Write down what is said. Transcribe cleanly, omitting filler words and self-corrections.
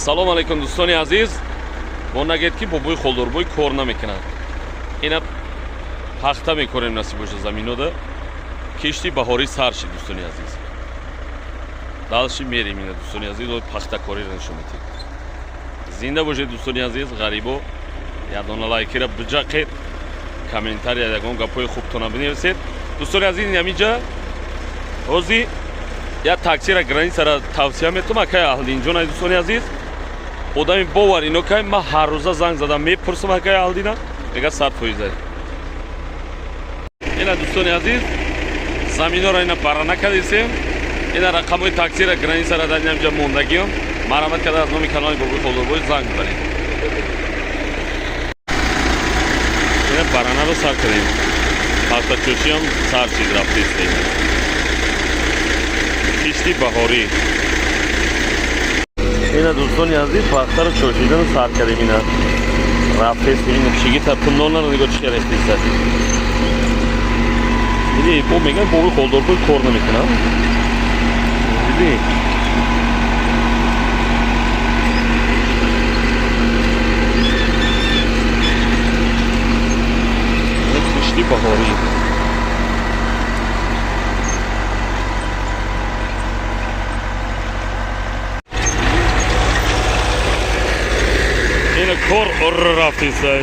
Салом алейкум, дӯстони азиз. Мо нагед, ки бобои Холдорбой кор намекунад. Ина пахта мекорем, насиб боша, заминода. Кишти баҳорӣ сар шид, дӯстони азиз. Дальше мерем. Ина, дӯстони азиз, пахтакориро нишон метиҳем. Зинда бошед, дӯстони азиз. Ғарибо, ядона лайкира биҷақед, комментария, ягон гапҳои хубтона бинависед. Дӯстони азиз, ҳаминҷа ҳози як таксира границара тавсия метум. Акай Аҳлинҷон ай, дӯстони азиз, одами бовар ино кай. Ман ҳаррӯза занг задам, мепурсам акай Аҳлдина, мега 100%. Ина, дӯстони азиз, заминора ина бара накардисем. Ина рақамҳои таксира границара дар инамҷа мондагиём. Марҳамат карда, аз номи канали бобои Холдорбой занг бибаред. Ина баранаро сар кардем, пахтачӯшиам сар чиз рафтистем, кишти баҳорӣ. Ина, дӯстони азиз, пахтаро чошидану сар кардем. Ина рафтестем. Ина чигита пуннонаро нигоҳ, чӣ рехтиста. Диди, бо меган, бобои Холдорбой кор намекунам. Диди, кишти баҳорӣ. Ина кор рафтисай.